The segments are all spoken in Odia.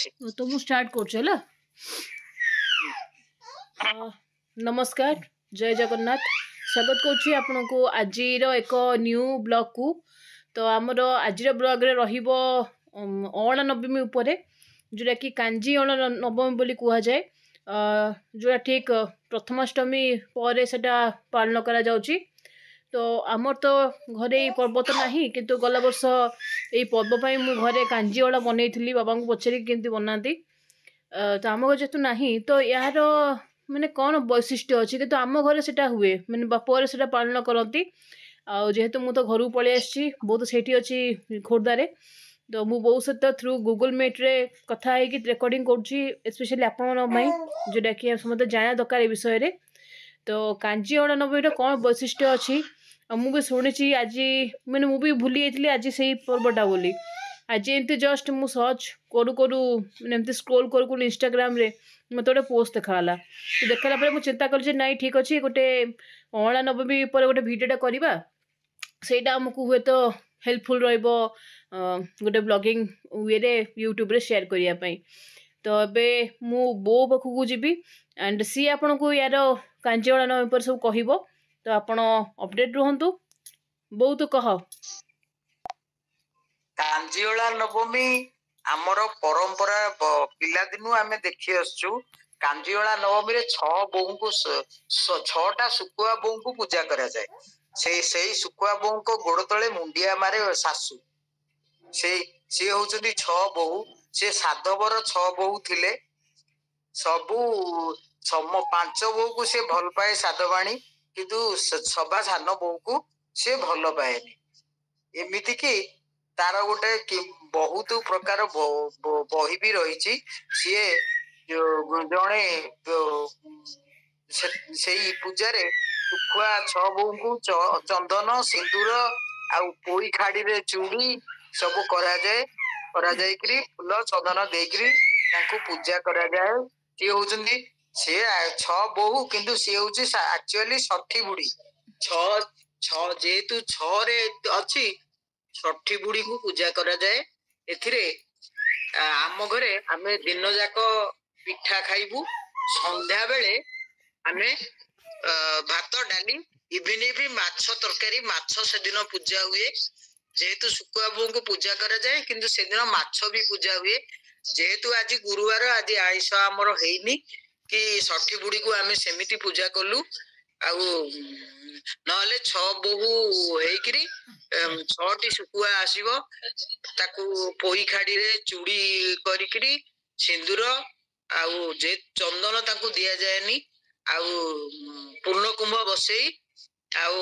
ଅଛି। ତ ମୁଁ ଷ୍ଟାର୍ଟ କରୁଛି ହେଲା। ନମସ୍କାର, ଜୟ ଜଗନ୍ନାଥ। ସ୍ୱାଗତ କରୁଛି ଆପଣଙ୍କୁ ଆଜିର ଏକ ନ୍ୟୁ ବ୍ଲଗ୍କୁ। ତ ଆମର ଆଜିର ବ୍ଲଗ୍ରେ ରହିବ ଅଁଳା ନବମୀ ଉପରେ, ଯେଉଁଟାକି କାଞ୍ଜି ଅଁଳା ନବମୀ ବୋଲି କୁହାଯାଏ, ଯେଉଁଟା ଠିକ୍ ପ୍ରଥମାଷ୍ଟମୀ ପରେ ସେଇଟା ପାଳନ କରାଯାଉଛି। ତ ଆମର ତ ଘରେ ଏଇ ପର୍ବ ତ ନାହିଁ, କିନ୍ତୁ ଗଲା ବର୍ଷ ଏଇ ପର୍ବ ପାଇଁ ମୁଁ ଘରେ କାଞ୍ଜି ଅଁଳା ବନେଇଥିଲି, ବାବାଙ୍କୁ ପଚାରିକି କେମିତି ବନାନ୍ତି। ତ ଆମ ଘରେ ଯେହେତୁ ନାହିଁ, ତ ଏହାର ମାନେ କ'ଣ ବୈଶିଷ୍ଟ୍ୟ ଅଛି, କିନ୍ତୁ ଆମ ଘରେ ସେଇଟା ହୁଏ, ମାନେ ବାପ ଘରେ ସେଇଟା ପାଳନ କରନ୍ତି। ଆଉ ଯେହେତୁ ମୁଁ ତ ଘରକୁ ପଳେଇ ଆସିଛି, ବୋଉ ତ ସେଇଠି ଅଛି ଖୋର୍ଦ୍ଧାରେ, ତ ମୁଁ ବୋଉ ସହିତ ଥ୍ରୁ ଗୁଗୁଲ୍ ମିଟ୍ରେ କଥା ହେଇକି ରେକର୍ଡ଼ିଂ କରୁଛି, ସ୍ପେଶାଲି ଆପଣମାନଙ୍କ ପାଇଁ, ଯେଉଁଟାକି ସମସ୍ତେ ଜାଣିବା ଦରକାର ଏ ବିଷୟରେ। ତ କାଞ୍ଜି ଅଁଳା ନବମୀର କ'ଣ ବୈଶିଷ୍ଟ୍ୟ ଅଛି, ଆଉ ମୁଁ ବି ଶୁଣିଛି ଆଜି, ମାନେ ମୁଁ ବି ଭୁଲି ଯାଇଥିଲି ଆଜି ସେଇ ପର୍ବଟା ବୋଲି। ଆଜି ଏମିତି ଜଷ୍ଟ ମୁଁ ସର୍ଚ୍ଚ କରୁ କରୁ, ମାନେ ଏମିତି ସ୍କ୍ରୋଲ୍ କରୁ କରୁ ଇନଷ୍ଟାଗ୍ରାମରେ ମୋତେ ଗୋଟେ ପୋଷ୍ଟ ଦେଖାଗଲା। ତ ଦେଖିଲା ପରେ ମୁଁ ଚିନ୍ତା କଲି ଯେ ନାଇଁ, ଠିକ୍ ଅଛି, ଗୋଟେ ଅଁଳା ନବମୀ ଉପରେ ଗୋଟେ ଭିଡ଼ିଓଟା କରିବା, ସେଇଟା ଆମକୁ ହୁଏତ ହେଲ୍ପଫୁଲ୍ ରହିବ ଗୋଟେ ବ୍ଲଗିଂ ୱେରେ ୟୁଟ୍ୟୁବରେ ସେୟାର କରିବା ପାଇଁ। ତ ଏବେ ମୁଁ ବୋଉ ପାଖକୁ ଯିବି ଆଣ୍ଡ ସିଏ ଆପଣଙ୍କୁ ୟାର କାଞ୍ଜି ଅଁଳା ନବମୀ ଉପରେ ସବୁ କହିବ, ତ ଆପଣ ଅପଡେଟ୍ ରୁହନ୍ତୁ। ବୋଉ, ତୁ କହ। କାଞ୍ଜିଅଳା ନବମୀ ଆମର ପରମ୍ପରା, ପିଲାଦିନୁ ଆମେ ଦେଖି ଆସୁଛୁ। କାଞ୍ଜିଅଳା ନବମୀରେ 6 ବୋହୂଙ୍କୁ, 6ଟା ଶୁଖୁଆ ବୋହୂଙ୍କୁ ପୂଜା କରାଯାଏ। ସେଇ ଶୁଖୁଆ ବୋହୂଙ୍କ ଗୋଡ ତଳେ ମୁଣ୍ଡିଆ ମାରେ ଶାଶୁ। ସିଏ ହଉଛନ୍ତି 6 ବୋହୂ। ସେ ସାଧବର 6 ବୋହୂ ଥିଲେ। ସବୁ ସମ 5 ବୋହୂକୁ ସେ ଭଲ ପାଏ ସାଧବାଣୀ, କିନ୍ତୁ ସବା ସାନ ବୋହୂକୁ ସେ ଭଲ ପାଏନି। ଏମିତି କି ତାର ଗୋଟେ ବହୁତ ପ୍ରକାର ବହି ବି ରହିଛି। ସିଏ ଜଣେ ସେଇ ପୂଜାରେ ଶୁଖୁଆ 6 ବୋହୂଙ୍କୁ ଚନ୍ଦନ, ସିନ୍ଦୁର ଆଉ ପୋଇ ଖାଡିରେ ଚୁଡି ସବୁ କରାଯାଏ। କରାଯାଇକିରି ଫୁଲ ଚନ୍ଦନ ଦେଇକିରି ତାଙ୍କୁ ପୂଜା କରାଯାଏ। ସିଏ ହଉଛନ୍ତି ସିଏ 6 ବୋହୂ, କିନ୍ତୁ ସିଏ ହଉଛି ଆକ୍ଚୁଆଲି ଷଠି ବୁଢୀ। 6, 6 ଯେହେତୁ 6ରେ ଅଛି, ଷଠି ବୁଢୀଙ୍କୁ ପୂଜା କରାଯାଏ। ଏଥିରେ ଆମ ଘରେ ଆମେ ଦିନ ଯାକ ପିଠା ଖାଇବୁ, ସନ୍ଧ୍ୟା ବେଳେ ଆମେ ଭାତ, ଡାଲି, ଇଭିନି ବି ମାଛ ତରକାରୀ। ମାଛ ସେଦିନ ପୂଜା ହୁଏ, ଯେହେତୁ ଶୁଖୁଆ ବୋଉଙ୍କୁ ପୂଜା କରାଯାଏ, କିନ୍ତୁ ସେଦିନ ମାଛ ବି ପୂଜା ହୁଏ। ଯେହେତୁ ଆଜି ଗୁରୁବାର, ଆଜି ଆଇଁଷ ଆମର ହେଇନି କି ଷଠି ବୁଢୀକୁ ଆମେ ସେମିତି ପୂଜା କଲୁ। ଆଉ ନହେଲେ 6 ବୋହୂ ହେଇକିରି 6ଟି ଶୁଖୁଆ ଆସିବ, ତାକୁ ପୋଇ ଖାଡିରେ ଚୁଡି କରିକିରି ସିନ୍ଦୁର ଆଉ ଯେ ଚନ୍ଦନ ତାଙ୍କୁ ଦିଆଯାଏନି, ଆଉ ପୂର୍ଣ୍ଣ କୁମ୍ଭ ବସେଇ ଆଉ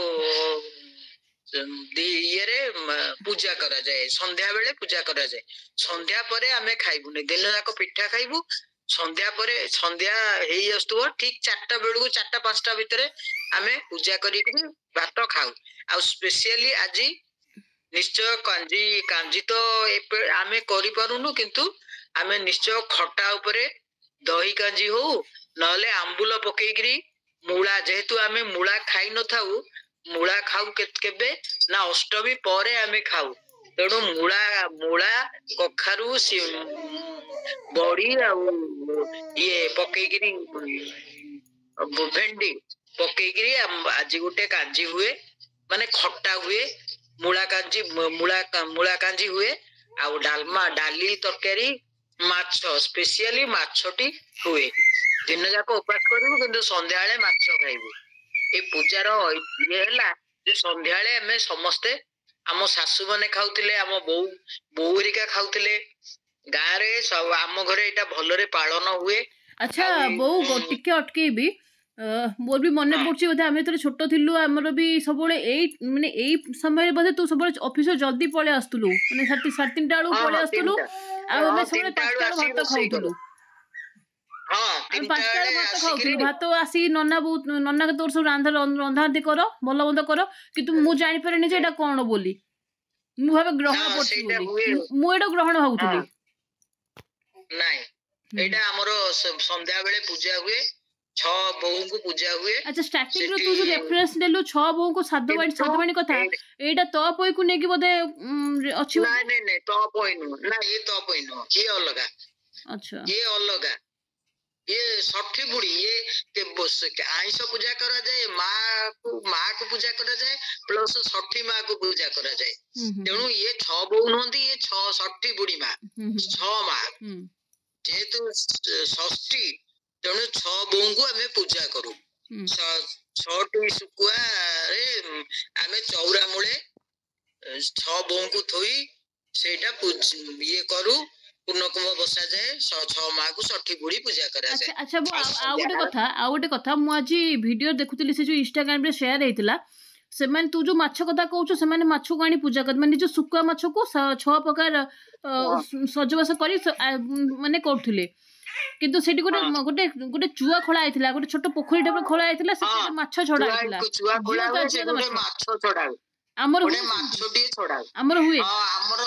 ଇଏରେ ପୂଜା କରାଯାଏ। ସନ୍ଧ୍ୟା ବେଳେ ପୂଜା କରାଯାଏ। ସନ୍ଧ୍ୟା ପରେ ଆମେ ଖାଇବୁନି, ଦିନ ଯାକ ପିଠା ଖାଇବୁ। ସନ୍ଧ୍ୟା ପରେ, ସନ୍ଧ୍ୟା ହେଇ ଆସୁଥିବ ଠିକ 4ଟା ବେଳକୁ, 4ଟା 5ଟା ଭିତରେ ଆମେ ପୂଜା କରିକିରି ଭାତ ଖାଉ। ଆଉ ସ୍ପେସିଆଲି ଆଜି ନିଶ୍ଚୟ କାଞ୍ଜି, କାଞ୍ଜି ତ ଏବେ ଆମେ କରିପାରୁନୁ, କିନ୍ତୁ ଆମେ ନିଶ୍ଚୟ ଖଟା ଉପରେ ଦହି କାଞ୍ଜି ହଉ, ନହେଲେ ଆମ୍ବୁଲ ପକେଇକିରି ମୂଳା, ଯେହେତୁ ଆମେ ମୂଳା ଖାଇ ନଥାଉ, ମୂଳା ଖାଉ କେବେ ନା ଅଷ୍ଟମୀ ପରେ ଆମେ ଖାଉ। ତେଣୁ ମୂଳା, କଖାରୁ, ବଡି ଆଉ ଇଏ ପକେଇକିରି, ଭେଣ୍ଡି ପକେଇକିରି ଆଜି ଗୋଟେ କାଞ୍ଜି ହୁଏ, ମାନେ ଖଟା ହୁଏ, ମୂଳା କାଞ୍ଜି, ମୂଳା କାଞ୍ଜି ହୁଏ। ଆଉ ଡାଲମା, ଡାଲି ତରକାରୀ, ମାଛ, ସ୍ପେସିଆଲି ମାଛଟି ହୁଏ। ଦିନ ଯାକ ଉପାସ କରିବୁ, କିନ୍ତୁ ସନ୍ଧ୍ୟାବେଳେ ମାଛ ଖାଇବୁ। ଏ ପୂଜାର ଇଏ ହେଲା ଯେ ସନ୍ଧ୍ୟାବେଳେ ଆମେ ସମସ୍ତେ, ଆମ ଶାଶୁ ମାନେ ଖାଉଥିଲେ, ଆମ ବୋଉ ହେରିକା ଖାଉଥିଲେ ଗାଁରେ ସବୁ। ଆମ ଘରେ ଏଇଟା ଭଲରେ ପାଳନ ହୁଏ। ଆଚ୍ଛା ବୋଉ, ଟିକେ ଅଟକେଇବି। ମୋର ବି ମନେ ପଡୁଛି, ବୋଧେ ଆମେ ଯେତେବେଳେ ଛୋଟ ଥିଲୁ, ଆମର ବି ସବୁବେଳେ ଏଇ ମାନେ ଏଇ ସମୟରେ ବୋଧେ ତୁ ସବୁବେଳେ ଅଫିସରୁ ଜଲ୍ଦି ପଳେଇ ଆସୁଥିଲୁ, ମାନେ 3:30 ବେଳକୁ ପଳେଇ ଆସୁଥିଲୁ, ଆଉ ଆମେ ସବୁବେଳେ 5ଟା ବେଳକୁ ଭାତ ଖାଉଥିଲୁ। ଆମେ 5ଟା ବେଳେ ଭାତ ଖାଉଥିଲୁ। ଭାତ ଆସି ନନା, ବହୁତ ନନା ତୋର ସବୁ ରନ୍ଧାରନ୍ଧି କର, ଭଲ ମନ୍ଦ କର, କିନ୍ତୁ ମୁଁ ଜାଣିପାରେନି ଯେ ଏଇଟା କଣ ବୋଲି। ମୁଁ ଭାବେ ଗ୍ରହଣ ପଡୁଛି ବୋଲି, ମୁଁ ଏଇଟା ଗ୍ରହଣ ଭାବୁଥିଲି। ନାଇଁ, ଏଇଟା ଆମର ସନ୍ଧ୍ୟା ବେଳେ ପୂଜା ହୁଏ, 6 ବୋହୂଙ୍କୁ ପୂଜା ହୁଏ। ଆଚ୍ଛା, ଷ୍ଟାର୍ଟିଂ ରୁ ତୁ ଯୋଉ ରେଫରେନ୍ସ ଦେଲୁ 6 ବୋହୂଙ୍କୁ, ସାଧବାଣୀ କଥା, ଏଇଟା ତପୋଇକୁ ନେଇକି ବୋଧେ ଅଛି? ନାଇଁ ନାଇଁ ନାଇଁ, ତପୋଇ ନୁହଁ ନା, ଇଏ ତପୋଇ ନୁହଁ, ଇଏ ଅଲଗା। ଆଚ୍ଛା। ଇଏ ଅଲଗା, ଇଏ ଷଠି ବୁଢୀ। ଇଏ ଆଇଁଷ ପୂଜା କରାଯାଏ, ମା କୁ ପୂଜା କରାଯାଏ, ପ୍ଲସ ଷଠି ମା କୁ ପୂଜା କରାଯାଏ। ହୁଁ ହୁଁ ତେଣୁ ଇଏ ଛଅ ବୋହୂ ନୁହନ୍ତି, ଇଏ ଛଅ ଷଠି ବୁଢୀ ମା, ହୁଁ ହୁଁ ଛଅ ମା। ଯେହେତୁ ଷଷ୍ଠୀ, ତେଣୁ ଛଅ ବୋଉଙ୍କୁ ଆମେ ପୂଜା କରୁ। ଛଅଟି ଶୁଖୁଆରେ ଆମେ ଚଉରା ମୂଳେ ଛଅ ବୋଉଙ୍କୁ ଥୋଇ ସେଇଟା ଇଏ କରୁ, ପୂର୍ଣ୍ଣକୁମ୍ଭ ବସାଯାଏ, ଛଅ ମାକୁ ଷଠି ବୁଢୀ ପୂଜା କରାଯାଏ। ଆଚ୍ଛା, ମୁଁ ଆଉ ଆଉ ଗୋଟେ ସନ୍ଧ୍ୟା କଥା, ଆଉ ଗୋଟେ କଥା, ମୁଁ ଆଜି ଭିଡିଓ ଦେଖୁଥିଲି, ସେ ଯୋଉ ଇନଷ୍ଟାଗ୍ରାମରେ ସେୟାର ହେଇଥିଲା। ସେମାନେ, ତୁ ଯୋଉ ମାଛ କଥା କହୁଛୁ, ସେମାନେ ମାଛକୁ ଆଣି ପୂଜା କରନ୍ତି, ମାନେ ଯୋଉ ଶୁଖୁଆ ମାଛକୁ ଛଅ ପ୍ରକାର ସଜବାସ କରି ମାନେ କରୁଥିଲେ। କିନ୍ତୁ ସେଠି ଗୋଟେ ଗୋଟେ ଗୋଟେ ଚୁଆ ଖୋଳା ହେଇଥିଲା, ଗୋଟେ ଛୋଟ ପୋଖରୀ ଟାଇପର ଖୋଳା ହେଇଥିଲା, ସେଥିରେ ମାଛ ଛଡା ହେଇଥିଲା। ଚୁଆ ଖୋଳା ଜିଅନ୍ତା ହୁଏ, ସେ ଜିଅନ୍ତା ଗୋଟେ ମାଛ। ମାଛ ଛଡା ହୁଏ। ଆମର ଗୋଟେ ହୁଏ ସେମିତି? ମାଛଟିଏ ଛଡା ହୁଏ। ଆମର ହୁଏ। ହଁ, ଆମର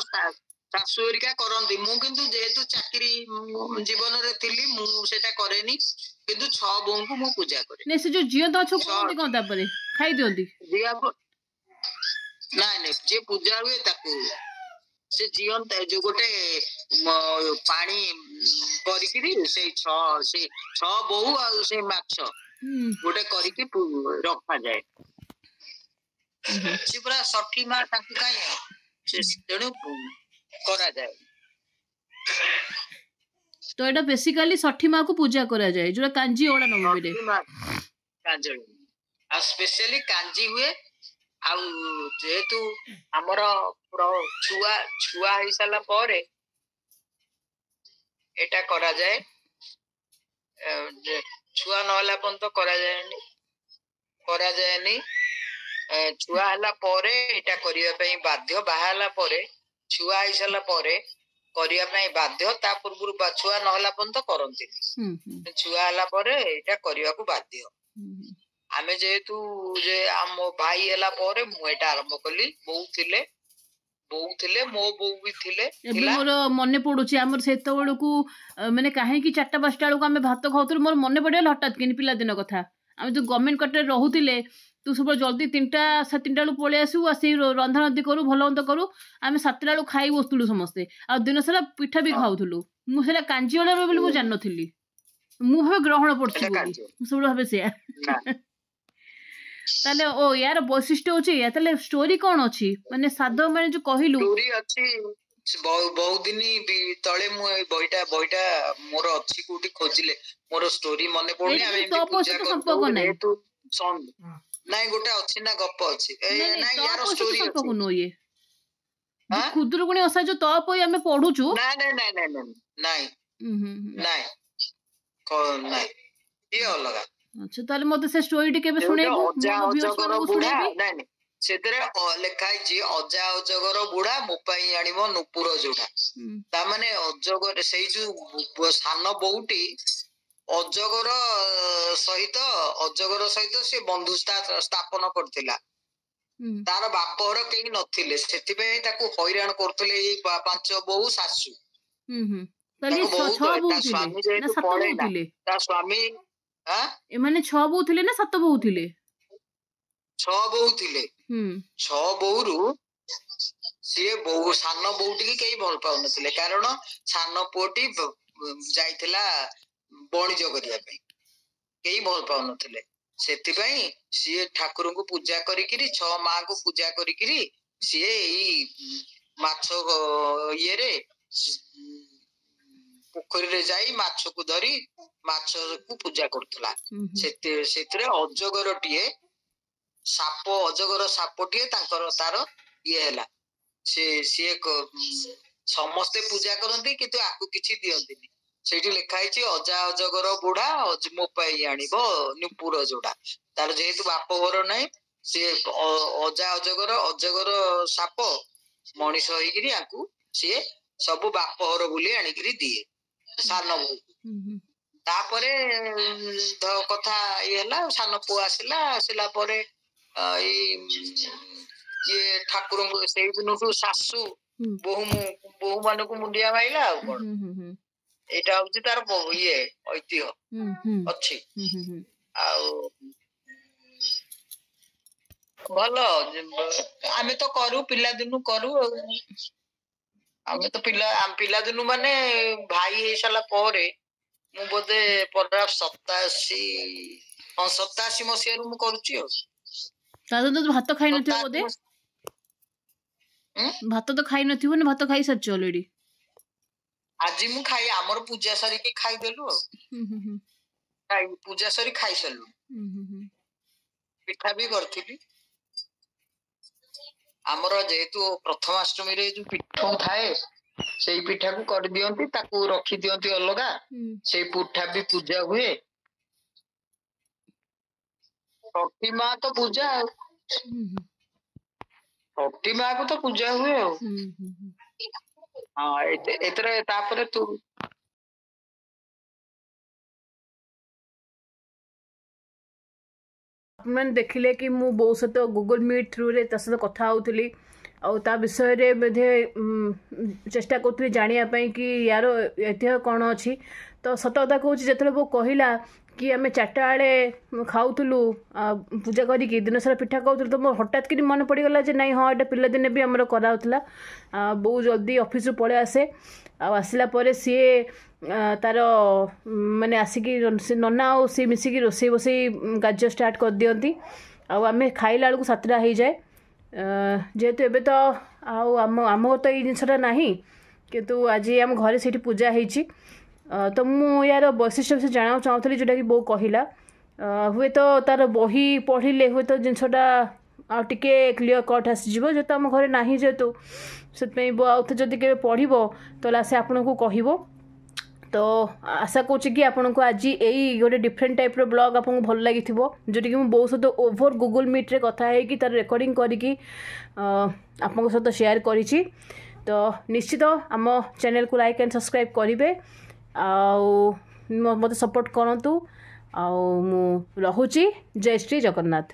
ଶାଶୁ ହେରିକା କରନ୍ତି। ମୁଁ କିନ୍ତୁ ଯେହେତୁ ଚାକିରି ଜୀବନରେ ଥିଲି, ମୁଁ ସେଇଟା କରେନି, କିନ୍ତୁ ଛଅ ବୋଉଙ୍କୁ ମୁଁ ପୂଜା କରେ। ନାଇଁ, ସେ ଯୋଉ ଜିଅନ୍ତା ମାଛ ଛଅ କରନ୍ତି କଣ, ତାପରେ ଖାଇ ଦିଅନ୍ତି? ନାଇଁ ନାଇଁ, ଯିଏ ପୂଜା ହୁଏ ତାକୁ ସେ ଜିଅନ୍ତା, ଯୋଉ ଗୋଟେ ପାଣି କରିକିରି ସେଇ ଛଅ, ସେ ଛଅ ବୋହୂ ଆଉ ସେଇ ମାଛ ଗୋଟେ କରିକି ରଖାଯାଏ। ହୁଁ ସେ ପୁରା ଷଠି ମା, ତାଙ୍କୁ କାହିଁ ଆଉ ସେ, ତେଣୁ କରାଯାଏ। ତ ଏଇଟା ବେସିକାଲି ଷଠି ମାକୁ ପୂଜା କରାଯାଏ, ଯୋଉଟା କାଞ୍ଜି ଅଁଳା ନବମୀରେ। ଷଠି ମା କାଞ୍ଜଳି, ଆଉ ସ୍ପେଶିଆଲି କାଞ୍ଜି ହୁଏ। ଆଉ ଯେହେତୁ ଆମର ଛୁଆ ଛୁଆ ହେଇସାରିଲା ପରେ ଏଇଟା କରାଯାଏ, ଯେ ଛୁଆ ନହେଲା ପର୍ଯ୍ୟନ୍ତ କରାଯାଏନି। ଛୁଆ ହେଲା ପରେ ଏଇଟା କରିବା ପାଇଁ ବାଧ୍ୟ। ବାହା ହେଲା ପରେ, ଛୁଆ ହେଇସାରିଲା ପରେ କରିବା ପାଇଁ ବାଧ୍ୟ। ତା ପୂର୍ବରୁ ବା ଛୁଆ ନହେଲା ପର୍ଯ୍ୟନ୍ତ କରନ୍ତିନି। ହୁଁ ହୁଁ ଛୁଆ ହେଲା ପରେ ଏଇଟା କରିବାକୁ ବାଧ୍ୟ। ହୁଁ ହୁଁ। ଆମେ ଯେହେତୁ ଯେ ଆମ ଭାଇ ହେଲା ପରେ ମୁଁ ଏଇଟା ଆରମ୍ଭ କଲି। ବୋଉ ଥିଲେ, ବୋଉ ଥିଲେ, ମୋ ବୋଉ ବି ଥିଲେ, ଏବେ ଥିଲା। ମୋର ମନେ ପଡୁଛି, ଆମର ସେତେବେଳକୁ ମାନେ କାହିଁକି 4ଟା 5ଟା ବେଳକୁ ଆମେ ଭାତ ଖାଉଥିଲୁ, ମୋର ମନେ ପଡିଗଲା ହଠାତ୍ କିନି ପିଲାଦିନ କଥା। ଆମେ ଯୋଉ ଗଭର୍ଣ୍ଣମେଣ୍ଟ କ୍ୱାର୍ଟରରେ ରହୁଥିଲେ, ତୁ ସବୁବେଳେ ଜଲ୍ଦି 3ଟା 3:30 ବେଳକୁ ପଳେଇ ଆସିବୁ, ଆସିକି ରନ୍ଧା ରନ୍ଧି କରୁ, ଭଲ ମନ୍ଦ କରୁ, ଆମେ 7ଟା ବେଳକୁ ଖାଇ ବସୁଥିଲୁ ସମସ୍ତେ। ଆଉ ଦିନ ସାରା ପିଠା ବି ଖାଉଥିଲୁ। ମୁଁ ସେଇଟା କାଞ୍ଜି ଅଁଳା ବୋଲି ମୁଁ ଜାଣିନଥିଲି, ମୁଁ ଭାବେ ଗ୍ରହଣ ପଡୁଛି ଏଟା ବୋଲି। କାଞ୍ଜି। ମୁଁ ସବୁବେଳେ ଭାବେ ସେଇଆ। ନା। ତାହେଲେ ଓ ୟାର ବୈଶିଷ୍ଟ୍ୟ ହଉଛି ଏଇଆ। ତାହେଲେ ଷ୍ଟୋରି କଣ ଅଛି, ମାନେ ସାଧବ ମାନେ ଯୋଉ କହିଲୁ? ଷ୍ଟୋରି ଅଛି ବହୁତ ଦିନ ବି ତଳେ ମୁଁ ଏଇ ବହିଟା ମୋର ଅଛି, କୋଉଠି ଖୋଜିଲେ, ମୋର ଷ୍ଟୋରି ମନେ ପଡୁନି। ଏଇଟା ଆମେ କିନ୍ତୁ ଏମିତି ତପ ପୂଜା ସହିତ କରିଦଉ ସମ୍ପର୍କ ନାହିଁ। ଯେହେତୁ ନାଇଁ, ଗୋଟେ ଅଛି ନା, ଗପ ଅଛି। ନାଇଁ ନାଇଁ, ନାଇଁ, ୟାର ତପ ସହିତ ଷ୍ଟୋରି ଅଛି। ସମ୍ପର୍କ ନୁହଁ ଇଏ। ଯୋଉ ଆଁ? ଖୁଦୁରୁକୁଣୀ ଓଷା ଯୋଉ ତପୋଇ ଆମେ ପଢୁଛୁ। ନାଇଁ ନାଇଁ ନାଇଁ ନାଇଁ ନାଇଁ ନାଇଁ। ହୁଁ ହୁଁ ହୁଁ ନାଇଁ, ନାଇଁ, ଇଏ ଅଲଗା। ଆଚ୍ଛା, ତାହେଲେ ମତେ ସେ ଷ୍ଟୋରି କେବେ ସେ ଗୋଟେ ଶୁଣେଇବୁ, ମୁଁ ଅଜା ଆମ ଭିଉଅର୍ସ ଅଜଗର ମାନଙ୍କୁ ବୁଢା। ଶୁଣେଇବି। ନାଇଁ ନାଇଁ, ସେଥିରେ ଲେଖା ହେଇଛି, ଅଜା ଅଜଗର ବୁଢା, ମୋ ପାଇଁ ଆଣିବ ନୂପୁର ଯୋଡା। ତାମାନେ ଅଜଗର, ସେଇ ଯୋଉ ସାନ ବୋଉଟି ଅଜଗର ସହିତ ସେ ବନ୍ଧୁ ସ୍ଥାପନ କରିଥିଲା। ତାର ବାପଘର କେହି ନଥିଲେ, ସେଥିପାଇଁ ତାକୁ ହଇରାଣ କରୁଥିଲେ ଏଇ ପାଞ୍ଚ ବୋହୂ ଶାଶୁ। ହୁଁ ହୁଁ ତାହେଲେ ତାକୁ ଇଏ ବହୁତ ଛଅ ତା ବୋହୂ ଥିଲେ ସ୍ୱାମୀ ନା ଯେହେତୁ ସାତ ବୋହୂ ପଳେଇଲା ଥିଲେ? ତା ସ୍ୱାମୀ, ଆଁ? ଏମାନେ ଛଅ ବୋହୂ ଥିଲେ ନା ସାତ ବୋହୂ ଥିଲେ? ଛଅ ବୋହୂ ଥିଲେ। ଛଅ ବୋହୂରୁ ସିଏ ବୋହୂ, ସାନ ବୋହୂଟିକି କେହି ଭଲ ପାଉନଥିଲେ, କାରଣ ସାନ ପୁଅଟି ଯାଇଥିଲା ବଣିଜ କରିବା ପାଇଁ, କେହି ଭଲ ପାଉନଥିଲେ। ସେଥିପାଇଁ ସିଏ ଠାକୁରଙ୍କୁ ପୂଜା କରିକିରି, ଛଅ ମାଙ୍କୁ ପୂଜା କରିକିରି, ସିଏ ଏଇ ମାଛ ଇଏରେ ପୋଖରୀରେ ଯାଇ ମାଛକୁ ଧରି ମାଛକୁ ପୂଜା କରୁଥିଲା। ହୁଁ ହୁଁ ସେଥିରେ ଅଜଗରଟିଏ ସାପ, ଅଜଗର ସାପଟିଏ ତାଙ୍କର ତାର ଇଏ ହେଲା। ସେ ସିଏ ସମସ୍ତେ ପୂଜା କରନ୍ତି, କିନ୍ତୁ ଆକୁ କିଛି ଦିଅନ୍ତିନି। ସେଇଠି ଲେଖା ହେଇଛି, ଅଜା ଅଜଗର ବୁଢା, ମୋ ପାଇଁ ଆଣିବ ନୂପୁର ଯୋଡା। ତାର ଯେହେତୁ ବାପ ଘର ନାହିଁ, ସିଏ ଅଜା ଅଜଗର, ଅଜଗର ସାପ ମଣିଷ ହେଇକିରି ଆକୁ ସିଏ ସବୁ ବାପ ଘର ବୋଲି ଆଣିକିରି ଦିଏ ସାନ ବୋହୂ। ହୁଁ ହୁଁ ତାପରେ କଥା ଇଏ ହେଲା, ସାନ ପୁଅ ଆସିଲା। ଆସିଲା ପରେ ଏଇ ଇଏ ଠାକୁରଙ୍କୁ ସେଇ ଦିନଠୁ ଶାଶୁ ବୋହୂ ବୋହୂ ମାନଙ୍କୁ ମୁଣ୍ଡିଆ ମାଇଲା, ଆଉ କଣ। ହୁଁ ହୁଁ ହୁଁ ଏଇଟା ହଉଛି ତାର ଇଏ ଐତିହ୍ୟ ହୁଁ ହୁଁ ଅଛି। ହୁଁ ହୁଁ ହୁଁ ଆଉ ଭଲ, ଆମେ ତ କରୁ, ପିଲାଦିନୁ କରୁ ଆଉ। ଆମେ ତ ପିଲା, ଆମ ପିଲାଦିନୁ ମାନେ ଭାଇ ହେଇ ସାରିଲା ପରେ ମୁଁ ବୋଧେ ପରା 87, ହଁ 87 ମସିହାରୁ ମୁଁ କରୁଛି ଆଉ। ତାହେଲେ ତ ଭାତ ଖାଇନଥିବ ବୋଧେ? ଉଁ? ଭାତ ତ ଖାଇନଥିବ ନା ଭାତ ଖାଇସାରିଛ ଅଲରେଡି? ଆଜି ମୁଁ ଖାଇ, ଆମର ପୂଜା ସାରିକି ଖାଇଦେଲୁ ଆଉ। ହୁଁ ହୁଁ ହୁଁ ଖାଇ ପୂଜା ସରି ଖାଇସାରିଲୁ। ହୁଁ ହୁଁ ହୁଁ ପିଠା ବି କରିଥିଲି। ଆମର ଯେହେତୁ ପ୍ରଥମାଷ୍ଟମୀରେ ଯୋଉ ପିଠା ଥାଏ, ସେଇ ପିଠାକୁ କରିଦିଅନ୍ତି, ତାକୁ ରଖିଦିଅନ୍ତି ଅଲଗା। ସେଇ ପିଠା ବି ପୂଜା ହୁଏ। ଷଷ୍ଠୀ ମା ତ ପୂଜା ଆଉ। ହୁଁ ଷଷ୍ଠୀ ମା କୁ ତ ପୂଜା ହୁଏ ଆଉ। ହୁଁ ହୁଁ ହୁଁ ହଁ, ଏଥିରେ ତାପରେ ତୁ ଆପଣମାନେ ଦେଖିଲେ କି ମୁଁ ବୋଉ ସହିତ ଗୁଗଲ୍ ମିଟ୍ ଥ୍ରୁରେ ତା ସହିତ କଥା ହେଉଥିଲି ଆଉ ତା ବିଷୟରେ ବୋଧେ ଚେଷ୍ଟା କରୁଥିଲି ଜାଣିବା ପାଇଁ କି ୟାର ଐତିହ୍ୟ କ'ଣ ଅଛି। ତ ସତ କଥା କହୁଛି, ଯେତେବେଳେ ବୋଉ କହିଲା କି ଆମେ 4ଟା ବେଳେ ଖାଉଥିଲୁ ପୂଜା କରିକି ଦିନସାରା ପିଠା ଖାଉଥିଲୁ, ତ ମୋର ହଠାତ୍ କିନି ମନେ ପଡ଼ିଗଲା ଯେ ନାଇଁ, ହଁ, ଏଇଟା ପିଲାଦିନେ ବି ଆମର କରାହେଉଥିଲା। ବୋଉ ଜଲ୍ଦି ଅଫିସରୁ ପଳେଇ ଆସେ ଆଉ ଆସିଲା ପରେ ସିଏ ତାର ମାନେ ଆସିକି ସେ ନନା ଆଉ ସିଏ ମିଶିକି ରୋଷେଇ ବୋଷେଇ କାର୍ଯ୍ୟ ଷ୍ଟାର୍ଟ କରିଦିଅନ୍ତି ଆଉ ଆମେ ଖାଇଲା ବେଳକୁ 7ଟା ହେଇଯାଏ। ଯେହେତୁ ଏବେ ତ ଆଉ ଆମ ତ ଏଇ ଜିନିଷଟା ନାହିଁ, କିନ୍ତୁ ଆଜି ଆମ ଘରେ ସେଇଠି ପୂଜା ହେଇଛି। ତ ମୁଁ ୟାର ବୈଶିଷ୍ଟ୍ୟ ବିଷୟରେ ଜାଣିବାକୁ ଚାହୁଁଥିଲି, ଯେଉଁଟାକି ବୋଉ କହିଲା। ହୁଏତ ତାର ବହି ପଢ଼ିଲେ ହୁଏତ ଜିନିଷଟା ଆଉ ଟିକେ କ୍ଲିଅର୍ କଟ୍ ଆସିଯିବ। ଯେହେତୁ ଆମ ଘରେ ନାହିଁ, ଯେହେତୁ ସେଥିପାଇଁ ବୋଉ ଆଉ ଥରେ ଯଦି କେବେ ପଢ଼ିବ ତାହେଲେ ଆସେ ଆପଣଙ୍କୁ କହିବ। ତ ଆଶା କରୁଛି କି ଆପଣଙ୍କୁ ଆଜି ଏଇ ଗୋଟେ ଡିଫରେଣ୍ଟ ଟାଇପ୍ର ବ୍ଲଗ୍ ଆପଣଙ୍କୁ ଭଲ ଲାଗିଥିବ, ଯେଉଁଟାକି ମୁଁ ବୋଉ ସହିତ ଓଭର ଗୁଗଲ୍ ମିଟ୍ରେ କଥା ହେଇକି ତାର ରେକର୍ଡ଼ିଂ କରିକି ଆପଣଙ୍କ ସହିତ ସେୟାର କରିଛି। ତ ନିଶ୍ଚିତ ଆମ ଚ୍ୟାନେଲକୁ ଲାଇକ୍ ଆଣ୍ଡ ସବସ୍କ୍ରାଇବ୍ କରିବେ ଆଉ ମୋତେ ସପୋର୍ଟ କରନ୍ତୁ। ଆଉ ମୁଁ ରହୁଛି। ଜୟ ଶ୍ରୀ ଜଗନ୍ନାଥ।